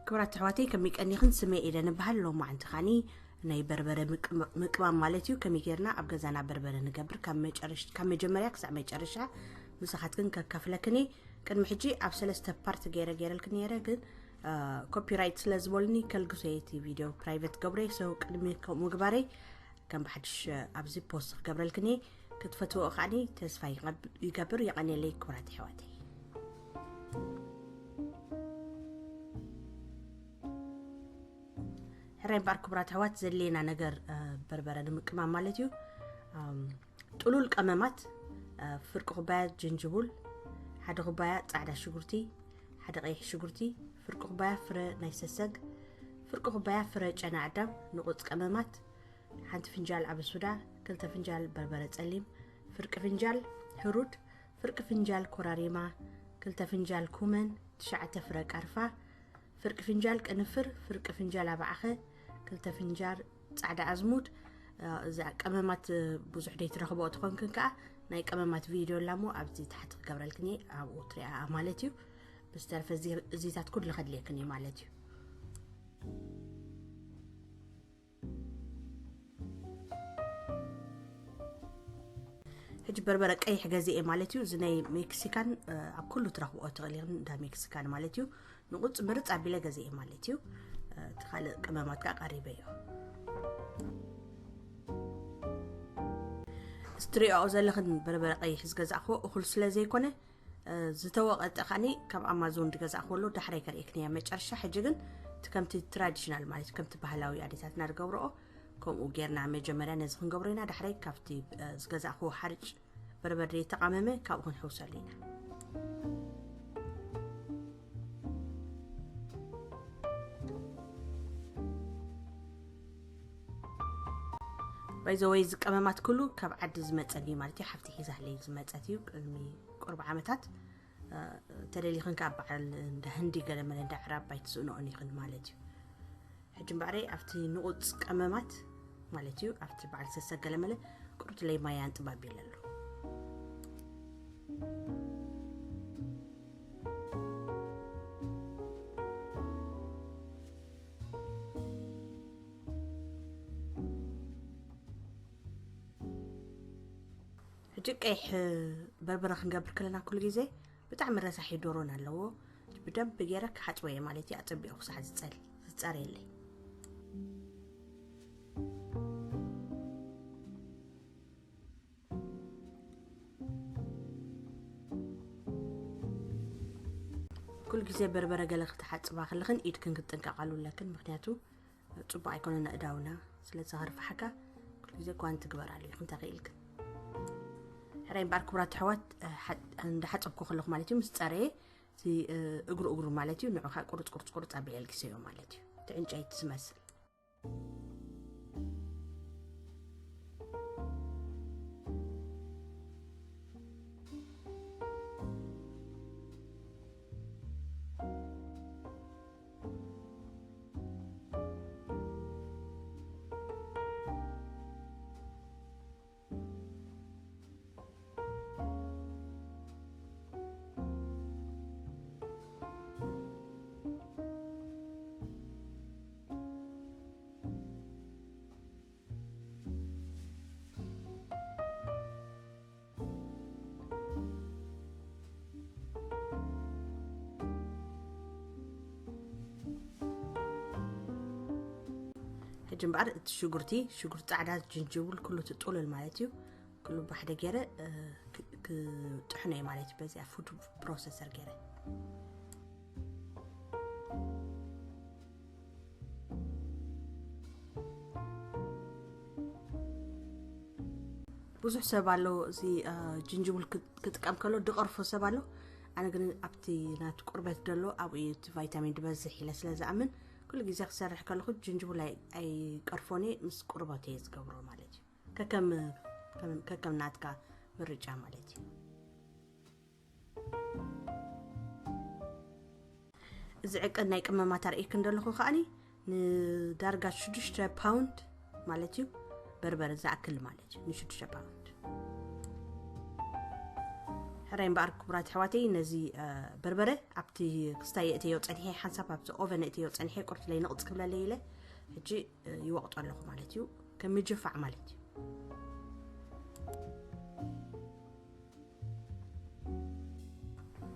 ክብራት ኣሕዋተይ፣ ከመይ ቀኒኽን? ስመይ ኤደን እበሃል። ሎማዓንቲ ኻኒ ናይ በርበረ ምቅም-፣ ምቅማም ማለት እዩ። ከመይ ጌርና ኣብ ገዛና በርበረ ንገብር፣ ካብ መጨረሽ-፣ ካብ መጀመርያ ክሳዕ መጨረሻ ምሳኻትክን ከካፍለክን እየ። ቅድሚ ሕጂ ኣብ ሰለስተ ፓርት ገይረ ገይረልክን ነይረ፣ ግን፣ አ፣ ኮፒራይት ስለ ዝበሉኒ ከልግሶ እየ እቲ ቪድዮ ፕራይቬት ገብረ። So ቅድሚ ከምኡ ምግባረይ ከም ብሓድሽ ኣብዚ ፖስት ክገብረልክን እየ። ክትፈትዎ ከዓኒ ተስፋ ይቐብ-፣ ይገብር። የቐንየለይ ክቡራት ኣሕዋተይ። ሕራይ እምበኣር ክቡራት ኣሕዋት፣ ዘድልየና ነገር፣ እ፣ በርበረ ንምቅማም ማለት እዩ። እም፣ ጥሉል ቀመማት፣ እ፣ ፍርቂ ኩባያ ጅንጅቡል፣ ሓደ ኩባያ ጻዕዳ ሽጉርቲ፣ ሓደ ቀይሕ ሽጉርቲ፣ ፍርቂ ኩባያ ፍረ ናይ ሰሰግ፣ ፍርቂ ኩባያ ፍረ ጨና ኣዳም፣ ንቑጽ ቀመማት፣ ሓንቲ ፍንጃል ዓቢ ሱዳ፣ ክልተ ፍንጃል በርበረ ጸሊም፣ ፍርቂ ፍንጃል ህሩድ፣ ፍርቂ ፍንጃል ኮራሪማ፣ ክልተ ፍንጃል ኩመን፣ ትሽዓተ ፍረ ቃርፋ፣ ፍርቂ ፍንጃል ቅንፍር፣ ፍርቂ ፍንጃል ኣባዕኸ፣ ክልተ ፍንጃል ጻዕዳ ኣዝሙድ። እ፣ እዛ ቀመማት፣ እ፣ ብዙሕ ደይትረኽብኦ ትኾንክን ከኣ ናይ ቀመማት ቪድዮ ኣላ እሞ ኣብዚ ታሕቲ ክገብረልክን እየ፣ ኣብኡ ትሪኣ ማለት እዩ። ብዝተረፈ እዚ፣ እዚታት ኩሉ ከድልየክን እዩ ማለት እዩ። ሕጂ በርበረ ቀይሕ ገዚኤ ማለት እዩ። እዚ ናይ ሜክሲካን፣ እ፣ ኣብ ኩሉ ትረኽብኦ ትኽእል ኢኽን፣ እንዳ ሜክሲካን ማለት እዩ። ንቑጽ ምርጽ ኣቢለ ገዚኤ ማለት እዩ። እ፣ እቲ ካልእ ቀመማት ከኣ ቀሪበዮ። እዚ ትሪኦ ዘለኽን በርበረ ቀይሕ ዝገዛእክዎ እኹል ስለ ዘይኮነ፣ እ፣ ዝተወቐጠ ከኣኒ ካብ ኣማዞን ዝገዛእክዎ ኣሎ፣ ዳሕራይ ከርእየክን እየ መጨረሻ። ሕጂ ግን እቲ ከምቲ ትራዲሽናል ማለት እዩ፣ ከምቲ ባህላዊ ኣዴታትና ዝገብርኦ፣ ከምኡ ጌርና መጀመርያ ነዚ ክንገብሮ ኢና። ዳሕራይ ካብቲ፣ እ፣ ዝገዛእክዎ ሓርጭ በርበረ ተቓመመ፣ ካብኡ ክንሕውሰሉ ኢና። ባይ ዘ ወይ፣ እዚ ቀመማት ኩሉ ካብ ዓዲ ዝመጸ እዩ ማለት እዩ። ሓፍቲ ሒዛለይ ዝመጸት እዩ። ቅድሚ ቁርብ ዓመታት፣ እ፣ ተደሊኽን ካብ በዓል እንዳ ህንዲ ገለ መለ እንዳ ዕራብ ኣይትስእንኦን ኢኽን ማለት እዩ። ሕጂ እምበኣረይ ኣብቲ ንቑጽ ቀመማት ማለት እዩ፣ ኣብቲ በዓል ሰሰግ ገለ መለ ቁሩት ለይማይ ኣንጥብ ኣቢለ ኣለኹ። ሕጂ ቀይሕ በርበረ ክንገብር ከለና ኩሉ ግዜ ብጣዕሚ ረሳሒ ዶሮን ኣለዎ። ብደንብ ገይረ ክሓጽቦ እየ ማለት እዩ፣ ኣጸቢቑ ክሳዕ ዝጸል-፣ ዝጸርየለይ። ኩሉ ግዜ በርበረ ገለ ክትሓጽባ ከለኽን ኢድክን ክትጥንቀቓሉ ኣለክን፣ ምኽንያቱ ጽቡቕ ኣይኮነን ኣእዳውና። ስለዚ ከርፍሓካ ኩሉ ግዜ ጓንቲ ግበራሉ ኢኽን እንተኽኢልክን። ሕራይ እምበኣር ክቡራት ኣሕዋት፣ እ፣ ሓ-፣ እንዳሓጸብኩ ከለኹ ማለት እዩ፣ ምስ ጸረየ እቲ፣ እ፣ እግሩ እግሩ ማለት እዩ፣ ንዑ ከዓ ቁርጽ ቁርጽ ቁርጽ ኣቢለ ኣልጊሰዮ ማለት እዩ። እቲ ዕንጨይቲ ዝመስል። ሕጂ እምበኣር እቲ ሽጉርቲ፣ ሽጉርቲ ጻዕዳ፣ ጅንጅብል፣ ኩሉ እቲ ጥሉል ማለት እዩ። ኩሉ ብሓደ ገይረ፣ እ፣ ክ-፣ ክጥሕኖ እየ ማለት እዩ። በዚኣ ፉድ ፕሮሰሰር ገይረ። ብዙሕ ሰብ ኣሎ፣ እዚ፣ እ፣ ጅንጅብል ክ-፣ ክጥቀም ከሎ ድቐርፎ ሰብ ኣሎ። ኣነ ግን ኣብቲ ናቱ ቁርበት ደሎ ኣብኡ እዩ እቲ ቫይታሚን ድበዝሕ ኢለ ስለ ዝኣምን፣ ኩሉ ግዜ ክሰርሕ ከለኹ ጅንጅብል ኣይ-፣ ኣይቀርፎን እየ፣ ምስ ቁርበት እየ ዝገብሮ ማለት እዩ። ከከም፣ ከም፣ ከከም ናትካ ምርጫ ማለት እዩ። እዚ ዕቅን ናይ ቅመማት ኣርእየክን ዘለኹ ከኣኒ ንዳርጋ ሽዱሽተ ፓውንድ ማለት እዩ፣ በርበረ ዝኣክል ማለት እዩ፣ ንሽዱሽተ ፓውንድ። ሕራይ እምበኣር ክቡራት ኣሕዋተይ፣ ነዚ በርበረ ኣብቲ ክስታይ የእተዮ ጸኒሐ፣ ሓንሳብ ኣብቲ ኦቨን የእተዮ ጸኒሐ፣ ቁርትለይ ንቕጽ ክብለለይ ኢለ ሕጂ ይወቕጦ ኣለኹ ማለት እዩ። ከም ምጅፋዕ ማለት እዩ።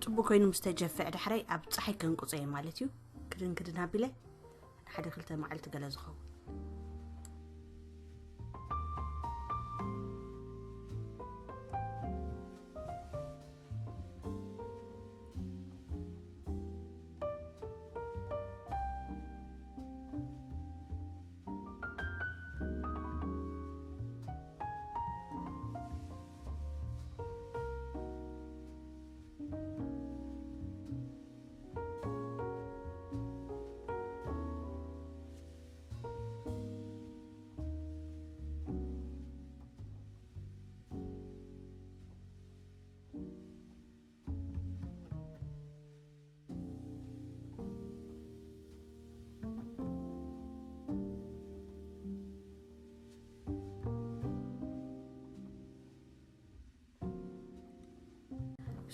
ጽቡቅ ኮይኑ ምስ ተጀፍዕ ዳሕራይ ኣብ ጸሓይ ከንቅጾ እየ ማለት እዩ። ክድን ክድን ኣቢለ ንሓደ ክልተ መዓልቲ ገለ ዝኸውን።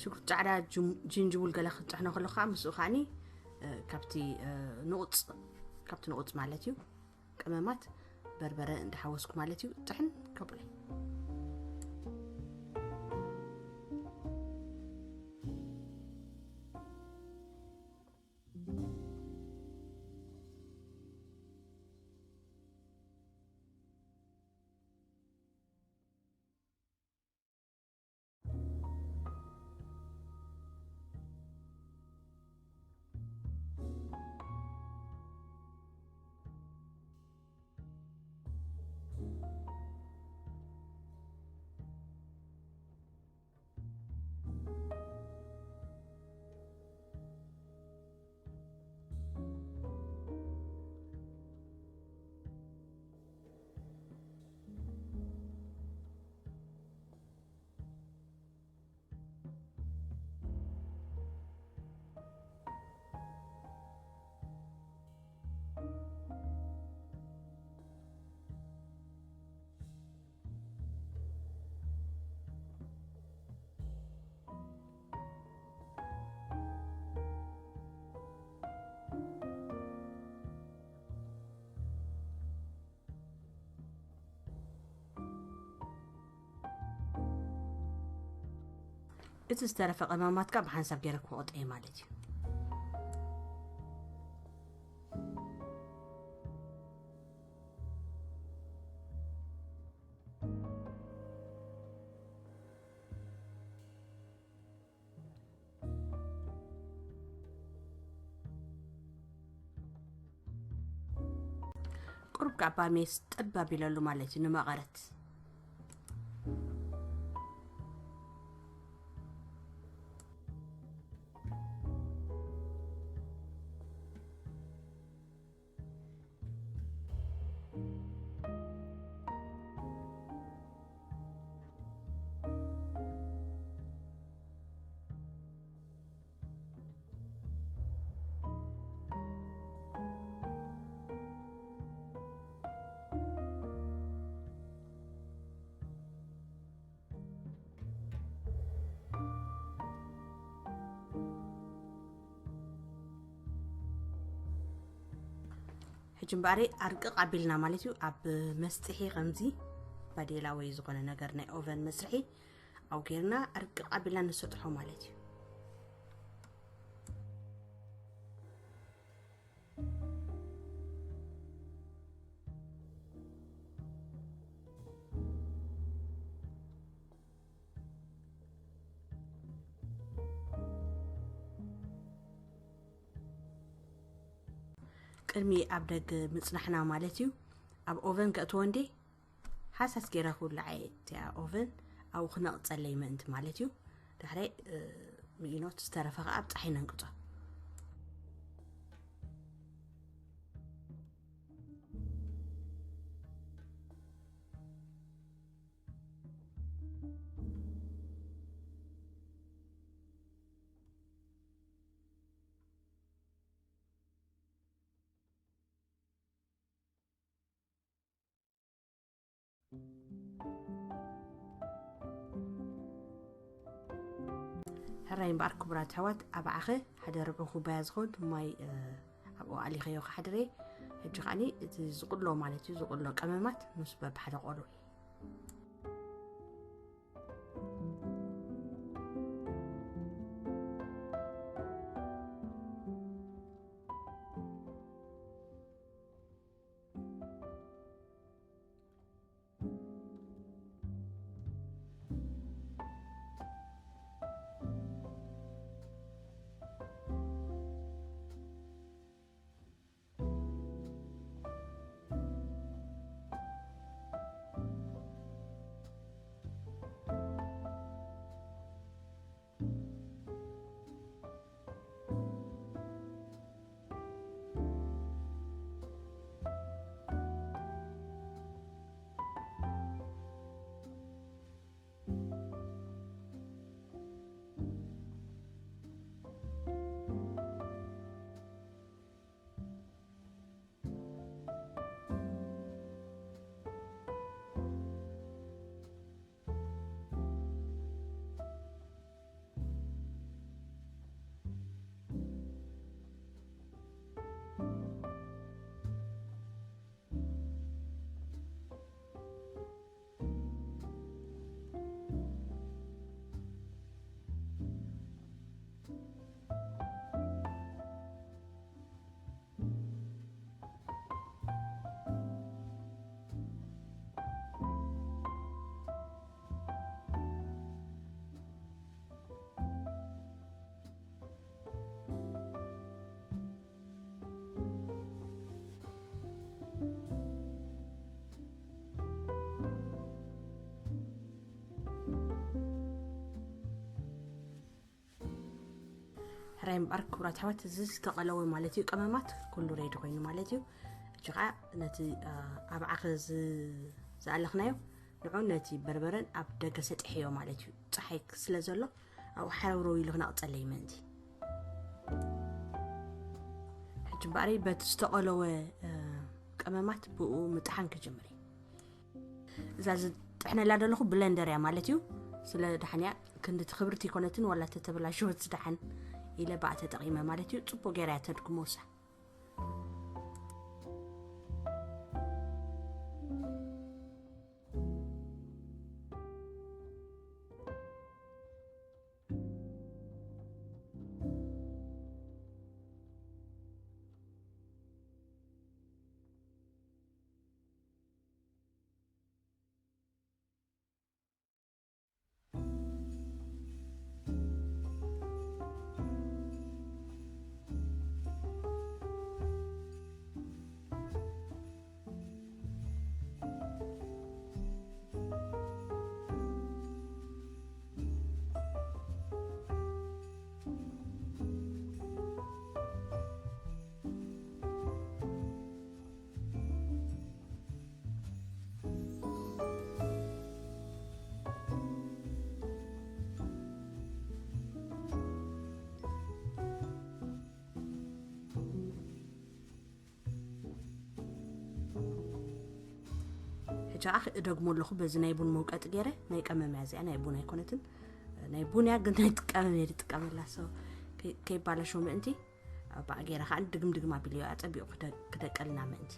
ሽጉርቲ ጻዕዳ፣ ጅም- ጅንጅቡል ገለ ክትጥሕኖ ከለኻ ምስኡ ከዓኒ እ፣ ካብቲ እ፣ ንቑጽ ካብቲ ንቑጽ ማለት እዩ፣ ቀመማት በርበረ እንዳሓወስኩ ማለት እዩ። ጥሕን ከብሎ። እቲ ዝተረፈ ቀመማት ከኣ ብሓንሳብ ገይረ ክወቕጦ እየ ማለት እዩ። ቁሩብ ከኣ ባሜስ ጠብ ኣቢለሉ ማለት እዩ ንመቐረት። ሕጂ እምበኣር ኣርቅቕ ኣቢልና ማለት እዩ። ኣብ መስጥሒ ከምዚ ባዴላ ወይ ዝኾነ ነገር ናይ ኦቨን መስርሒ ኣብኡ ጌርና ኣርቅቕ ኣቢልና ንሰጥሖ ማለት እዩ። ቅድሚ ኣብ ደገ ምጽናሕና ማለት እዩ፣ ኣብ ኦቨን ከእትዎ እንዴ፣ ሃሳስ ጌረ ክውልዓ እየ እቲኣ ኦቨን፣ ኣብኡ ክነቕጸለይ ምእንቲ ማለት እዩ። ዳሕራይ፣ እ፣ ምኢኖት ዝተረፈ ከኣ ኣብ ጸሓይ ነንቅጾ። ራይ እምበኣር ክቡራት ኣሕዋት፣ ኣብ ዓኸ ሓደ ርብዒ ኩባያ ዝኸውን ማይ ኣብኡ ኣሊኸዮ ክሓድር እየ። ሕጂ ከዓኒ እቲ ዝቕሎ ማለት እዩ፣ ዝቕሎ ቀመማት ምስ በብሓደ ቆሎ ሕራይ እምበኣር ክቡራት ኣሕዋት፣ እዚ ዝተቐለወ ማለት እዩ፣ ቀመማት ኩሉ ሬዲ ኮይኑ ማለት እዩ። እጂ ከዓ ነቲ ኣብ ዓኸ ዝኣለኽናዮ ንዑ ነቲ በርበረን ኣብ ደገ ሰጢሕዮ ማለት እዩ። ፀሓይ ስለ ዘሎ ኣብኡ ሓረውረው ኢሉ ክነቕፀለይ ምእንቲ። ሕጂ እምበኣረይ በቲ ዝተቐለወ ቀመማት ብኡ ምጥሓን ክጅምር እዩ። እዛ ዝጥሕነላ ዘለኹ ብለንደር እያ ማለት እዩ። ስለ ደሓን እያ፣ ክንድቲ ክብርቲ ይኮነትን ዋላ ተተበላሸወት ዝደሓን ኢለ ብኣ ተጠቒመ ማለት እዩ። ጽቡቕ ገይራ እያ ተድክሞ እሳ። ሕጂ ኣኽ እደግሞ ኣለኹ በዚ ናይ ቡን መውቀጢ ገይረ። ናይ ቀመም እያ እዚኣ፣ ናይ ቡን ኣይኮነትን። ናይ ቡን እያ ግን ናይ ቀመም እየ ዝጥቀመላ። So ከይ- ከይባላሾ ምእንቲ ኣብኣ ገይረ ከዓ ድግም ድግም ኣቢለዮ ኣፀቢቑ ክደ- ክደቀልና ምእንቲ።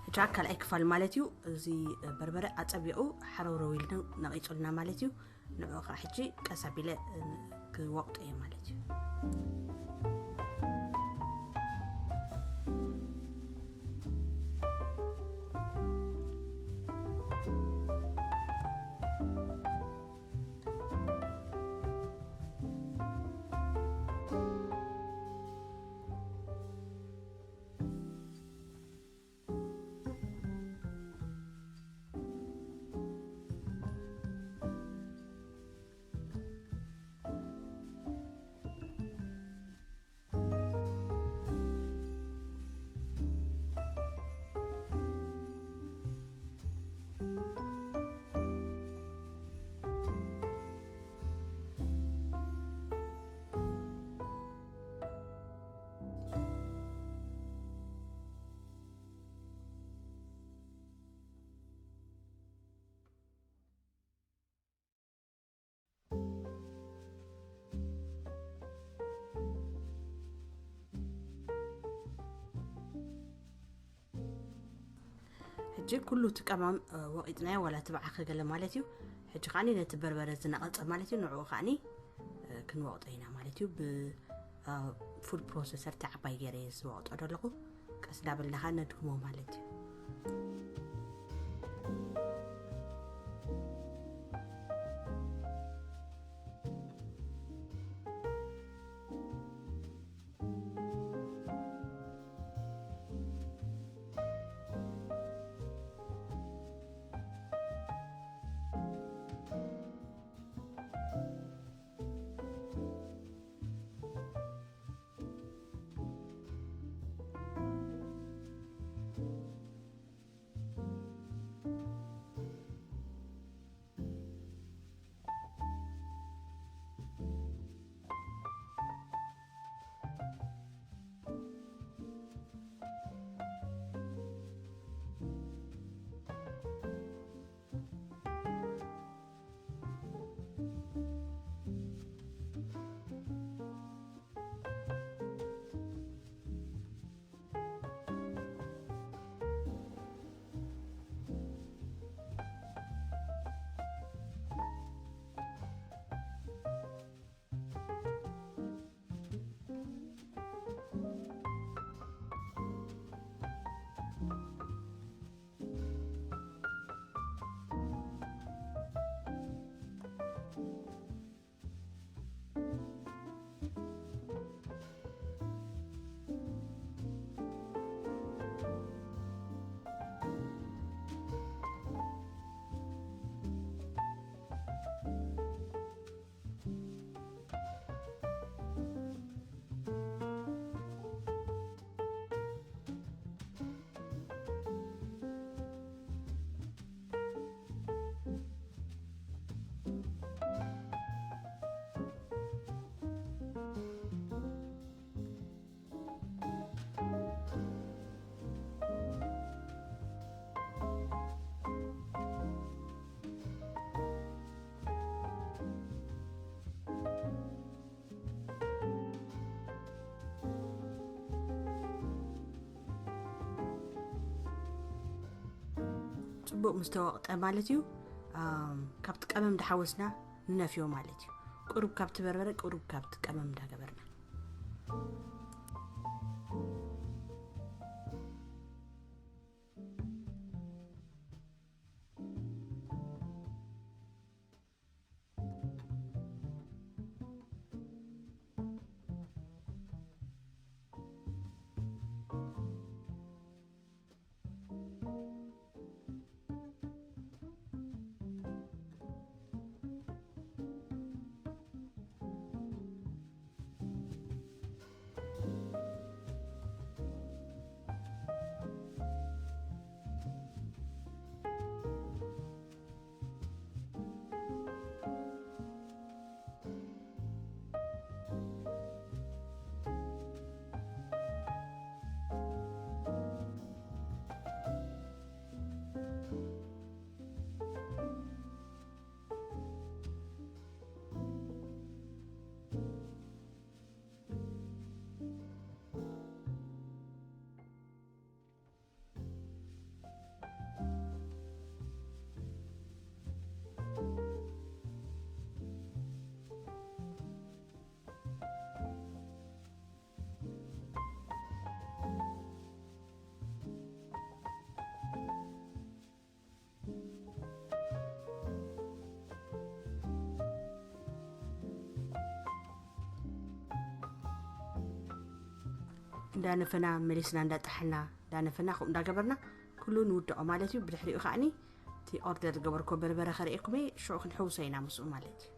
ሕጂ ካልኣይ ክፋል ማለት እዩ። እዚ በርበረ ኣፀቢቑ ሓረውረው ኢልና ነቒፁልና ማለት እዩ። ንዑ ከዓ ሕጂ ቀስ ኣቢለ ክወቕጦ እየ ማለት እዩ። ሕጂ ኩሉ እቲ ቀማም ወቂጥናዮ ዋላ እቲ ብዓኸ ገለ ማለት እዩ። ሕጂ ከዓኒ ነቲ በርበረ ዝነቐጸ ማለት እዩ፣ ንዕኡ ከዓኒ ክንወቕጦ ኢና ማለት እዩ። ብፉድ ፕሮሰሰር እቲ ዓባይ ገይረ ዝወቕጦ ዘለኹ፣ ቀስ ዳበልና ከ ነድግሞ ማለት እዩ። ጽቡቕ ምስ ተወቕጠ ማለት እዩ። ኣም፣ ካብቲ ቀመም እንዳሓወስና ንነፍዮ ማለት እዩ። ቁሩብ ካብቲ በርበረ፣ ቁሩብ ካብቲ ቀመም እንዳገበርና። እንዳነፈና መሊስና እንዳጣሕና እንዳነፈና ከምኡ እንዳገበርና ኩሉ ንውድኦ ማለት እዩ። ብድሕሪኡ ከዓኒ እቲ ኦርደር ዝገበርኮ በርበረ ከርእየኩም እየ፣ ሽዑ ክንሕውሶ ኢና ምስኡ ማለት እዩ።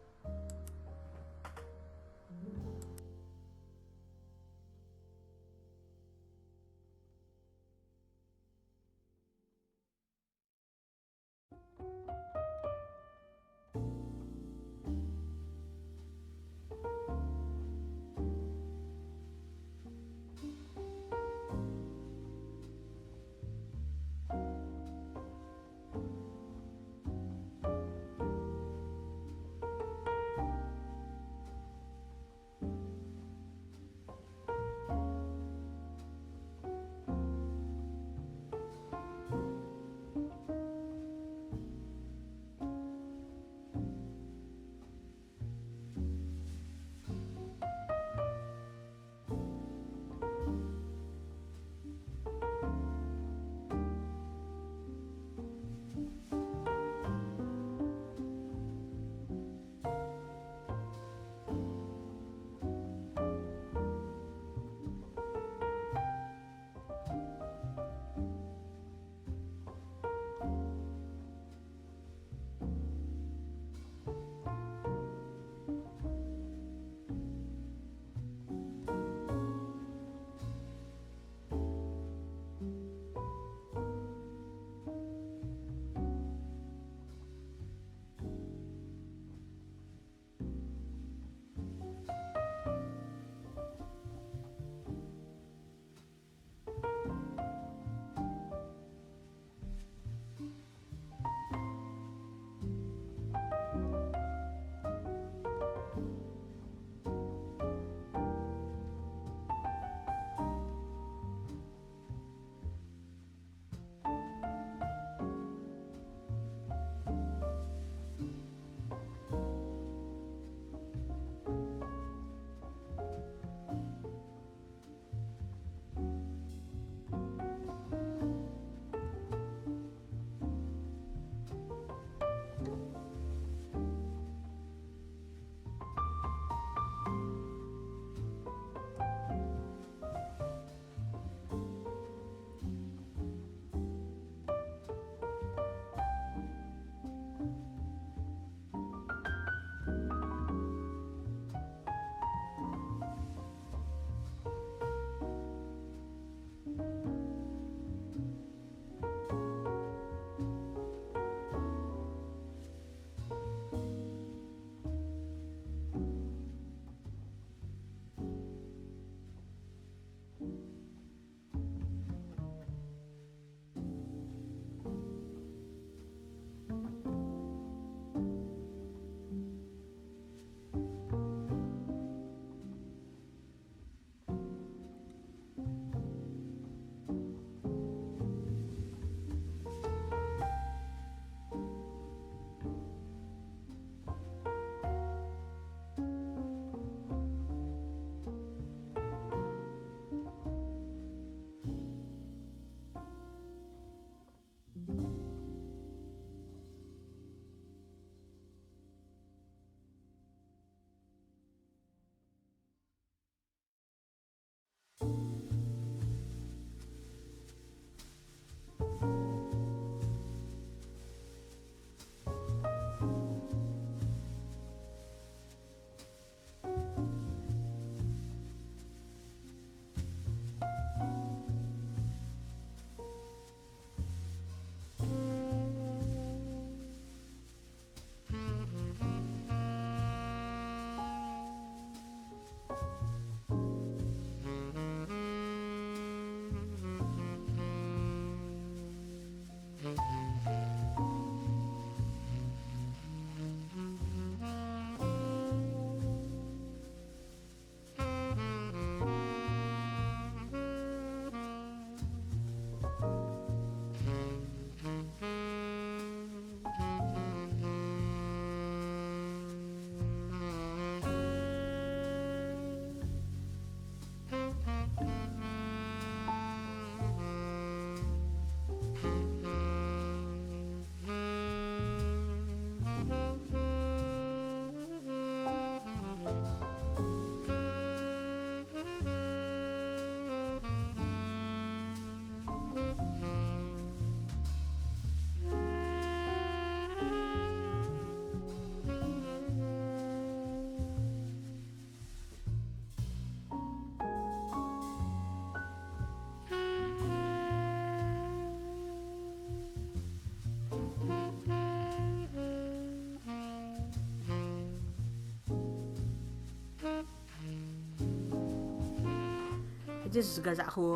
ሕጂ ዝገዛእኽዎ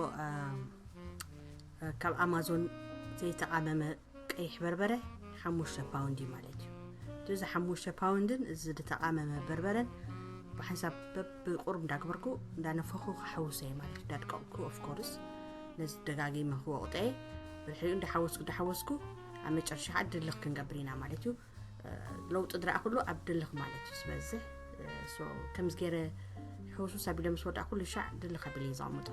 ካብ ኣማዞን ዘይተቓመመ ቀይሕ በርበረ ሓሙሽተ ፓውንድ እዩ ማለት እዩ። እዚ ሓሙሽተ ፓውንድን እዚ ዝተቓመመ በርበረን ብሓንሳብ በብቁሩብ እንዳግበርኩ እንዳነፈኹ ክሓውሶ እየ ማለት እዩ። እንዳድቀቕኩ ኦፍኮርስ ነዚ ደጋጊመ ክወቕጦ እየ። ብድሕሪኡ እንዳሓወስኩ እንዳሓወስኩ ኣብ መጨረሻ ከዓ ድልኽ ክንገብር ኢና ማለት እዩ። ለውጢ ዝረኣኹሉ ኣብ ድልኽ ማለት እዩ ዝበዝሕ። ከምዚ ገይረ ሕውሱስ ኣቢለ ምስ ወዳእኩ ኩሉ ሻዕ ድልኽ ኣቢለ እየ ዘቐምጦ።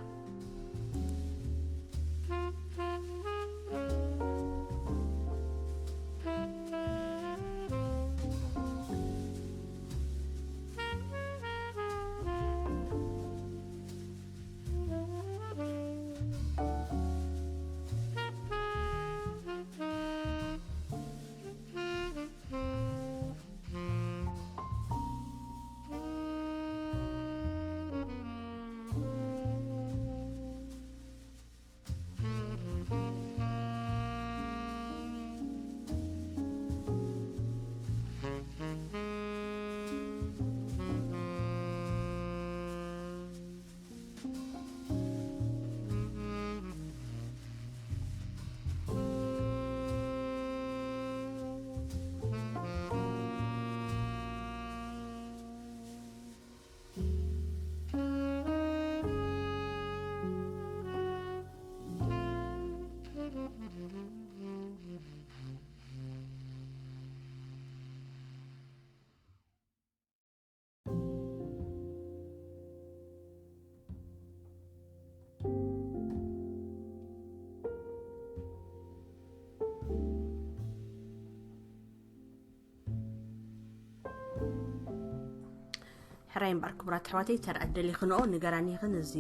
ሕራይ እምበኣር ክቡራት ኣሕዋተይ፣ ተርኣ ደሊኽንኦ ንገራኒ ይኽን እዚ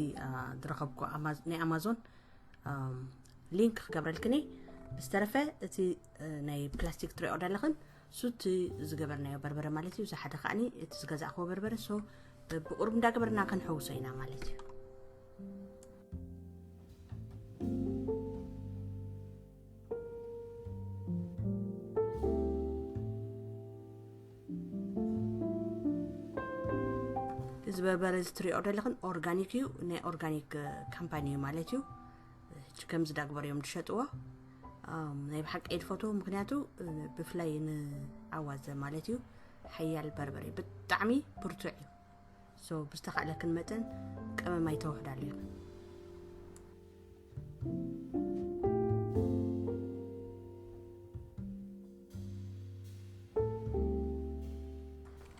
ዝረኸብኩ ናይ ኣማዞን ሊንክ ክገብረልክን እየ። ብዝተረፈ እቲ ናይ ፕላስቲክ ትሪኦ ኣለኽን ሱቲ ዝገበርናዮ በርበረ ማለት እዩ። እዚ ሓደ ከዓኒ እቲ ዝገዛእክዎ በርበረ ሶ ብቁሩብ እንዳገበርና ክንሕውሶ ኢና ማለት እዩ። እዚ በርበረ እዚ ትሪኦ ዘለኽን ኦርጋኒክ እዩ። ናይ ኦርጋኒክ ካምፓኒ እዩ ማለት እዩ። ሕጂ ከምዚ ዳግበሩ እዮም ዝሸጥዎ። ናይ ብሓቂ እየ ዝፈትዎ፣ ምክንያቱ ብፍላይ ንኣዋዘ ማለት እዩ ሓያል በርበረ ብጣዕሚ ብርቱዕ እዩ። ሶ ብዝተኻእለክን መጠን ቀመም ኣይተውሕዳሉ እዩ።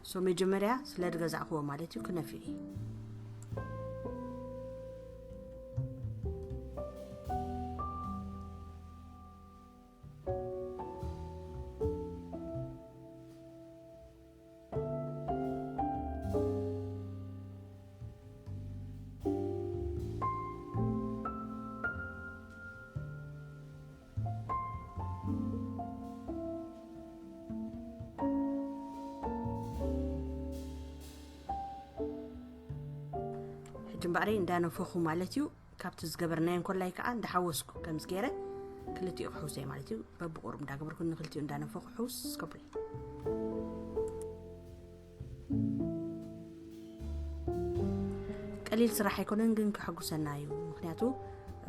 ሶ መጀመርያ ስለ ዝገዛእክዎ ማለት እዩ ክነፍዕ እዩ። ሕጂ እምበኣረይ እንዳነፈኹ ማለት እዩ። ካብቲ ዝገበርናዮ እንኮላይ ከዓ እንዳሓወስኩ ከምዚ ገይረ ክልቲኡ ክሕውሰ ማለት እዩ። በብቁሩብ እንዳገበርኩ ንክልቲኡ እንዳነፈኹ ሕውስ ከብሎ። ቀሊል ስራሕ ኣይኮነን ግን ከሐጉሰና እዩ። ምክንያቱ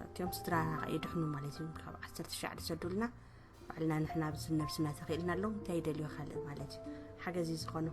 እቲኦም ስድራ የድሕኑ ማለት እዩ። ካብ ዓሰርተ ሻዕ ዝሰዱልና ባዕልና ንሕና ኣብዚ ነብስና ተኽኢልና ኣለዉ እንታይ ይደልዩ ካልእ ማለት እዩ። ሓገዝ እዩ ዝኾኖ።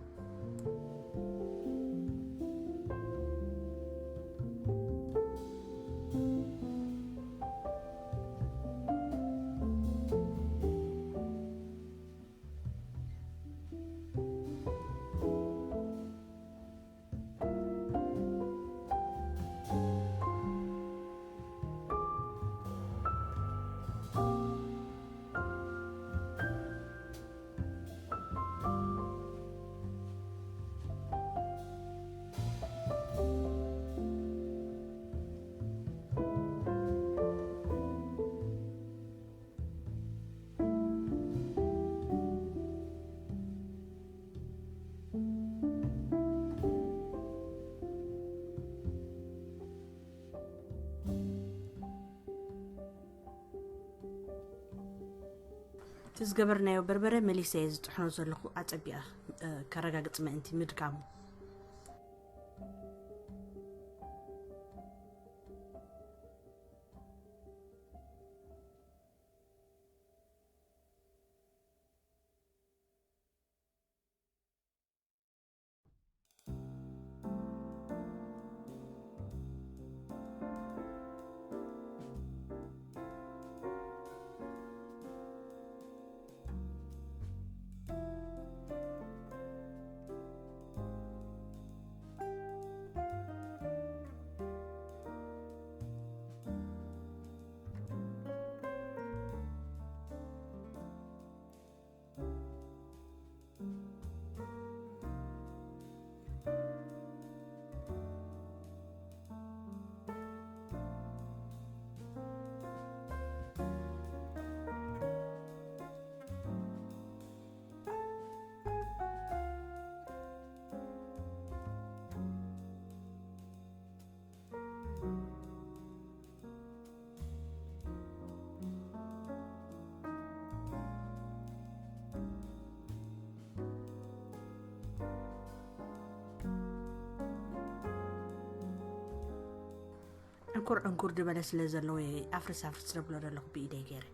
እቲ ዝገበርናዮ በርበረ መሊሰ እየ ዝጥሕኖ ዘለኹ፣ ኣጸቢቐ፣ እ፣ ከረጋግጽ ምእንቲ ምድካሙ። ዕንኩር ዕንኩር ዝበለ ስለ ዘለዎ እየ ኣፍርስ ኣፍርስ ዘብሎ ዘለኹ ብኢደይ ገይረ።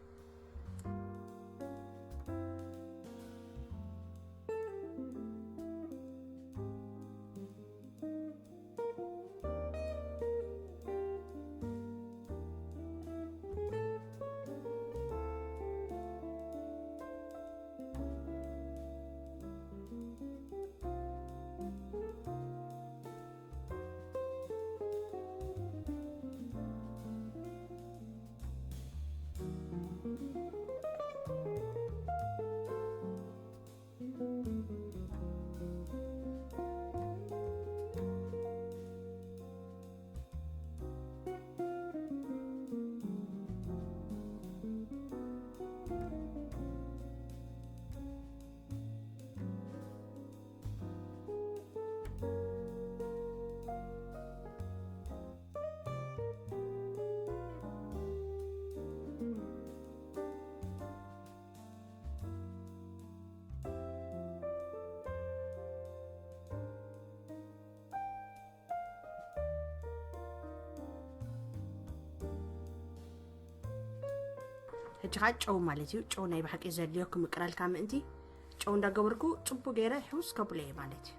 ሕጂ ኸዓ ጨው ማለት እዩ። ጨው ናይ ብሓቂ ዘድልዮ ክምቅረልካ ምእንቲ ጨው እንዳገበርኩ ጽቡቅ ገይረ ሕውስ ከብሎ እየ ማለት እዩ።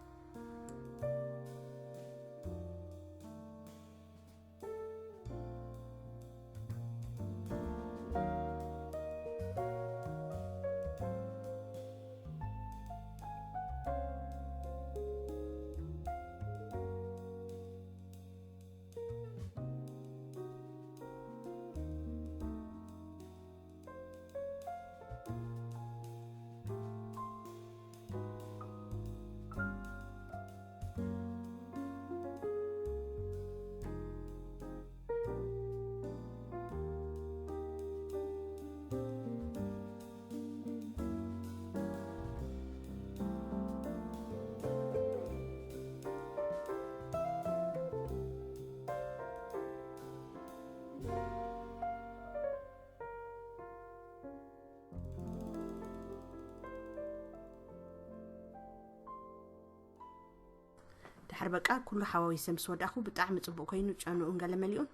ድሕር በቃ ኩሉ ሓዋዊሰ ምስ ወዳእኹ ብጣዕሚ ጽቡቕ ኮይኑ ጨንኡን ገለ መሊኡን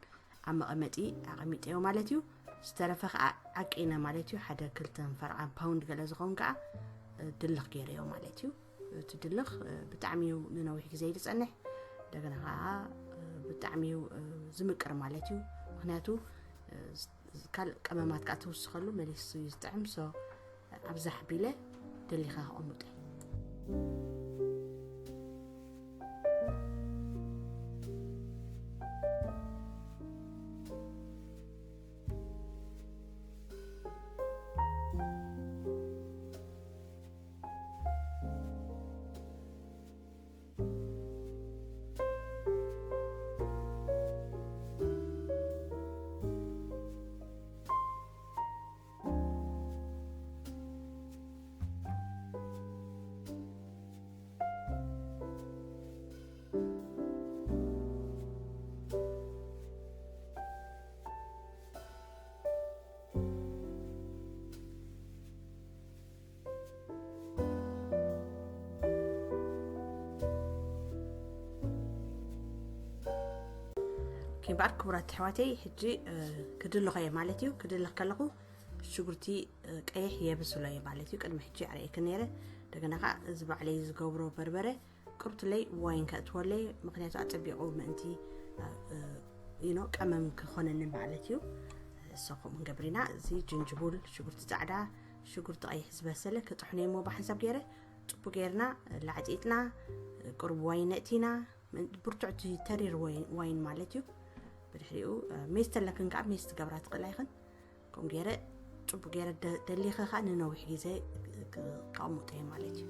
ኣብ መቐመጢ ኣቐሚጠዮ ማለት እዩ። ዝተረፈ ከዓ ዓቂነ ማለት እዩ። ሓደ ክልተን ፈርዓን ፓውንድ ገለ ዝኸውን ከዓ ድልኽ ገይረዮ ማለት እዩ። እቲ ድልኽ ብጣዕሚ እዩ ንነዊሕ ግዜ ዝፀንሕ። እንደገና ከዓ ብጣዕሚ እዩ ዝምቅር ማለት እዩ። ምክንያቱ ካልእ ቀመማት ከዓ ትውስኸሉ መሊሱ እዩ ዝጥዕም። ሶ ኣብዛሕ ቢለ ደሊኻ ከቐምጦ። እምበኣር ክቡራት ኣሕዋተይ፣ ሕጂ ክድልኾ እየ ማለት እዩ። ክድልኽ ከለኹ ሽጉርቲ ቀይሕ የብስሎ እየ ማለት እዩ። ቅድሚ ሕጂ ኣርእየክን ነይረ። እንደገና ከዓ እዚ ባዕለይ ዝገብሮ በርበረ ቅሩትለይ ዋይን ከእትወለይ፣ ምክንያቱ ኣጸቢቑ ምእንቲ ዩኖ ቀመም ክኾነኒ ማለት እዩ። እሶ ከምኡ ንገብር ኢና። እዚ ጅንጅቡል፣ ሽጉርቲ ጻዕዳ፣ ሽጉርቲ ቀይሕ ዝበሰለ ክጥሕኖ እሞ ብሓንሳብ ገይረ ጽቡቅ ገይርና ላዕጢጥና፣ ቅሩብ ዋይን ነእቲና፣ ብርቱዕ እቲ ተሪር ዋይን ማለት እዩ። ብድሕሪኡ ሜስ ተለክን ከዓ ሜስ ትገብራ ትኽእላ ይኽን። ከምኡ ገይረ ጽቡቅ ገይረ ደሊኸ ከዓ ንነዊሕ ግዜ ከቐምጦ እየ ማለት እዩ።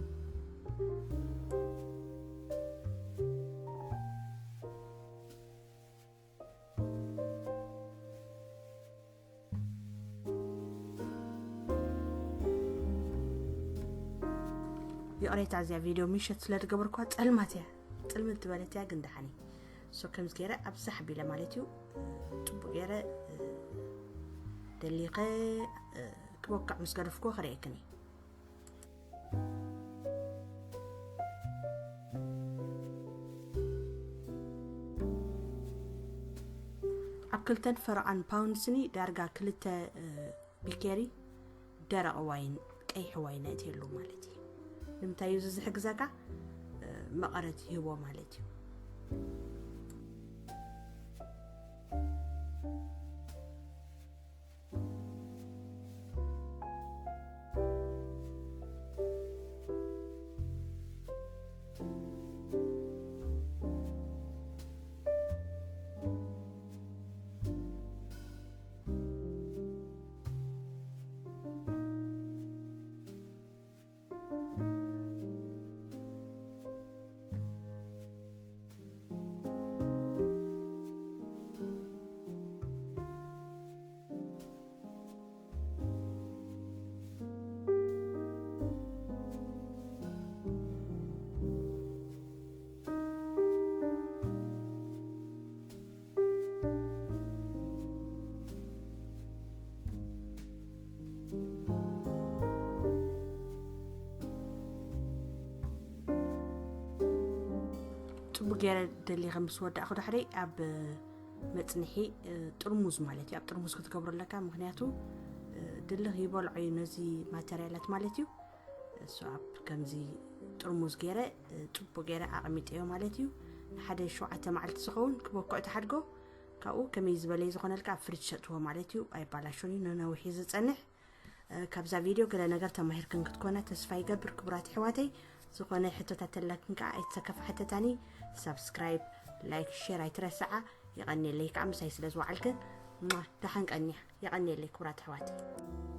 ይቕሬታ፣ እዚኣ ቪድዮ ምሸት ስለ ዝገበርኳ ጸልማት እያ፣ ጽልምት ዝበለት እያ። ግን ደሓኒ ሶ ከምዚ ገይረ ኣብዛሕ ቢለ ማለት እዩ። ጽቡቅ ገይረ ደሊኸ ክበካዕ ምስ ገደፍኩ ክርእየክን እየ። ኣብ ክልተን ፈረቓን ፓውንድ ስኒ ዳርጋ ክልተ ቢኬሪ ደረቕ ዋይን፣ ቀይሕ ዋይን ነእትየሉ ማለት እዩ። ንምንታይ እዩ እዚ ዝሕግዘካ? መቐረት ይህቦ ማለት እዩ። ጽቡቅ ገይረ ደሊኸ ምስ ወዳእኹ ዳሕሪ ኣብ መጽንሒ ጥርሙዝ ማለት እዩ፣ ኣብ ጥርሙዝ ክትገብሮ ኣለካ። ምክንያቱ ድልኽ ይበልዖ እዩ ነዚ ማተርያላት ማለት እዩ። እሱ ኣብ ከምዚ ጥርሙዝ ገይረ ጽቡቅ ገይረ ኣቐሚጠዮ ማለት እዩ። ንሓደ ሸውዓተ መዓልቲ ዝኸውን ክበክዖ ተሓድጎ። ካብኡ ከመይ ዝበለ ዝኾነልካ ኣብ ፍሪጅ ሰጥዎ ማለት እዩ። ኣይባላሾን እዩ፣ ንነዊሕ እዩ ዝጸንሕ። ካብዛ ቪድዮ ገለ ነገር ተማሂርክን ክትኮና ተስፋ ይገብር ክቡራት ኣሕዋተይ። ዝኾነ ሕቶታት ተላክን ከዓ ኣይተሰከፍ ሓተታኒ። ሳብስክራይብ፣ ላይክ፣ ሼር ኣይትረስዓ። የቐንየለይ ከዓ ምሳይ ስለ ዝወዓልክን። ሟ፣ ደሓን ቀንያ። የቐንየለይ ክቡራት ኣሕዋተይ።